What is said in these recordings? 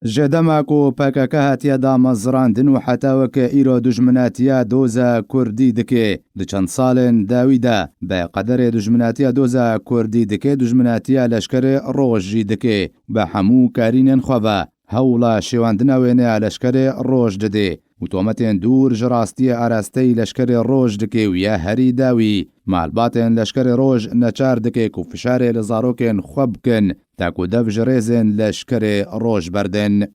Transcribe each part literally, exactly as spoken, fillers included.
Ji dema ku P K K hatiye damezrandin û heta weke îro dijminatiya doza Kurdî dike, di çend salên dawî de bi qederê dijminatiya doza Kurdî dike, dijminatiya leşkerê Roj jî dike. Bi hemû karînên xwe ve hewla şêwandina wêneya leşkerê Roj dide û tometên dûr ji rastiyê arasteyî leşkerê Roj dike û ya herî dawî malbatên leşkerê Roj neçar dike ku fişarê li zarokên xwe bikin, ta ku dev ji rêzên leşkerê Roj berdin.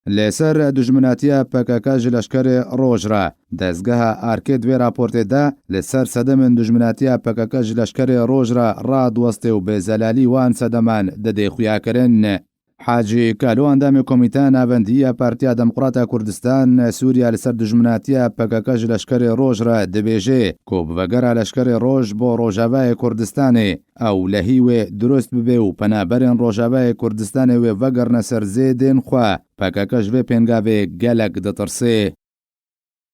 Li ser dijminatiya P K K ji leşkerê Roj re, dezgeha Arkê di vê raportê de li ser sedemên dijminatiya P K K ji leşkerê Roj re radiweste û bi zelalî wan sedeman dide xuyakirin. Hacî Kalo, endamê Komîteya Navendî ya Partiya Demokrata Kurdistan Sûriya li ser dijminatiya P K K ji leşkerê Roj re dibêje ku bi vegera leşkerê Roj bo Rojavayê Kurdistanê ew lehî wê dirust bibe û penaberên Rojavayê Kurdistanê wê vegerine ser zêdên xwe. P K K ji vê pêngavê gelek ditirse.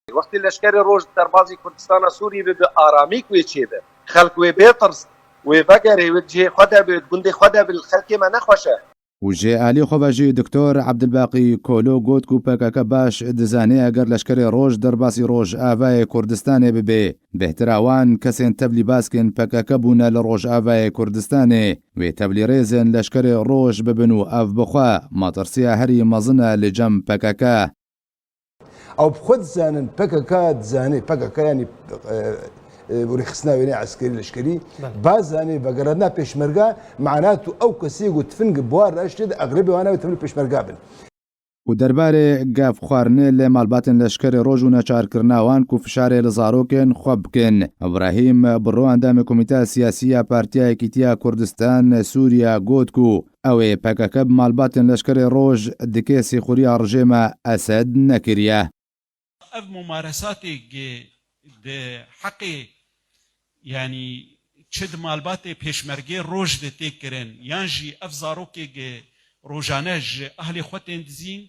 Wextê leşkerê Roj derbazî Kurdistana Sûriyê bibe, aramîk wê çêbe. Xelk wê bê tirs, wê vegerê, wê cihê xwe de be, wê gundê xwe de be, li xelkê me nexweş e. Û ji alî xwe ve jî Doktor Ebdilbaqî Kolo got ku P K K baş dizane eger leşkerê Roj derbasî Rojavayê Kurdistanê bibe, bêhtir a wan kesên tevlî baskên P K K bûne li Rojavayê Kurdistanê, wê tevlî rêzên leşkerê Roj bibin û ev bi xwe matirsiya herî mezin e li cem P K K. Ew bi xwe dizanin, P K K dizane, P K K yanî, e, e, rêxistina wêneyê eskerî leşkerî, Belê. Bazane vegerandina pêşmerga, mana tu ew kesê ku tifing bi wan re ştê de exlebê wana wê tevlî pêşmerga bin. Û derbarê gavxwarinê li malbatên leşkerê Roj û neçarkirina wan ku fişarê li zarokên xwe bikin, Îbrahîm Birro, endamê Komîteya Siyasî ya Partiya Yekîtiya Kurdistan Sûriya, got ku ew ê P K K bi malbatên leşkerê Roj dike sîxuriya rejêma Esed nekiriye. Ev mumaresatê gi di heqê, yanî çi di malbatê pêşmergê Roj de tê kirin, yan jî ev zarokê gi rojane ji ahlê xwe tên dizîn,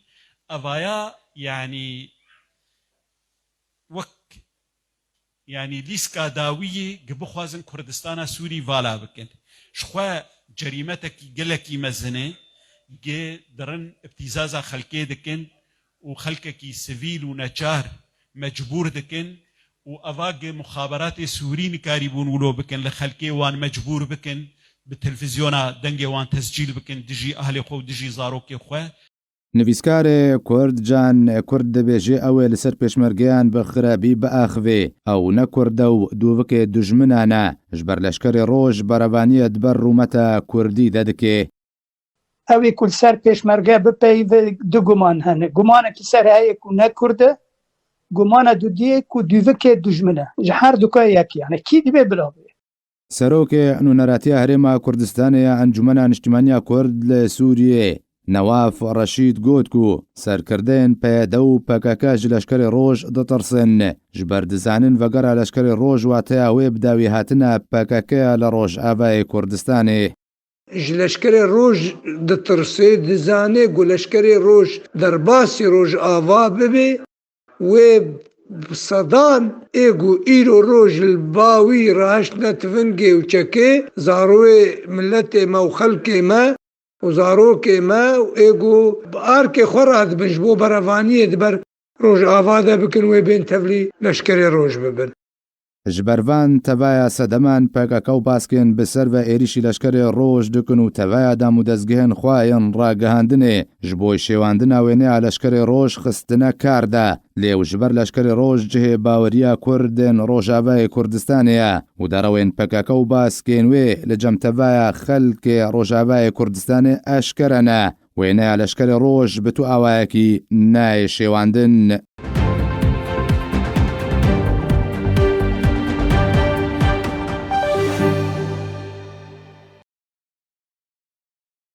evaya, yanî wek, yanî lîska dawiyê gi bixwazin Kurdistana Sûrî vala bikin. Ji xwe cerîmetekî gelekî mezin e, gi dirin îbtîzaza xelkê dikin û xelkekî sivîl û neçar mecbûr dikin û eva gi muxaberatê Sûrî nikarîbûn wilo bikin, li xelkê wan mecbûr bikin, bi televîzyona dengê wan tescîl bikin dijî ahlê xwe û dijî zarokê xwe. Nivîskarê Kurd Can Kurd dibêje ew ê li ser pêşmergeyan bi xirabî biaxive. Ew ne Kurd e û dûvikê dijminan e. Ji ber leşkerê Roj berevaniye di ber rûmeta Kurdî de dike. Ew ê ku li ser pêşmerge bipeyive du guman hene. Gumanekî ser heye ku ne Kurd e, gumana dudiyê ku dûvikê dijmin e. Ji her duka yek yani. Kî dibe bila bê? Serokê Nûneratiya Herêma Kurdistanê ya Encûmena Niştimaniya Kurd li Sûriyê, Newaf Reşîd, got ku serkirdeyên P Y D û P K K ji leşkerê Roj ditirsin, ji ber dizanin vegera leşkerê Roj wateya wê bi dawî hatina P K K ya li Rojavayê Kurdistanê. Ji leşkerê Roj ditirse, dizane ku leşkerê Roj derbasî Rojava bibe, wê bi sedan ê ku îro roj li ba wî rahiştine tivingê û çekê, zaroyê miletê me û xelkê me û zarokê me û ê ku bi arkê xwe radibin ji bo berevaniyê di ber Rojava de bikin, wê bên tevlî leşkerê Roj bibin. Ji ber van tevaya sedeman P K K û baskên bi ser ve êrîşî leşkerê Roj dikin û tevaya dam û dezgehên xwe yên ragihandinê ji bo şêwandina wêneya leşkerê Roj xistine kar de. Lê ew ji ber leşkerê Roj cihê baweriya Kurdên Rojavayê Kurdistanê ye û derewên P K K û baskên wê li cem tevaya xelkê Rojavayê Kurdistanê eşkere ne. Wêneya leşkerê Roj bi tu awayekî nayê şêwandin.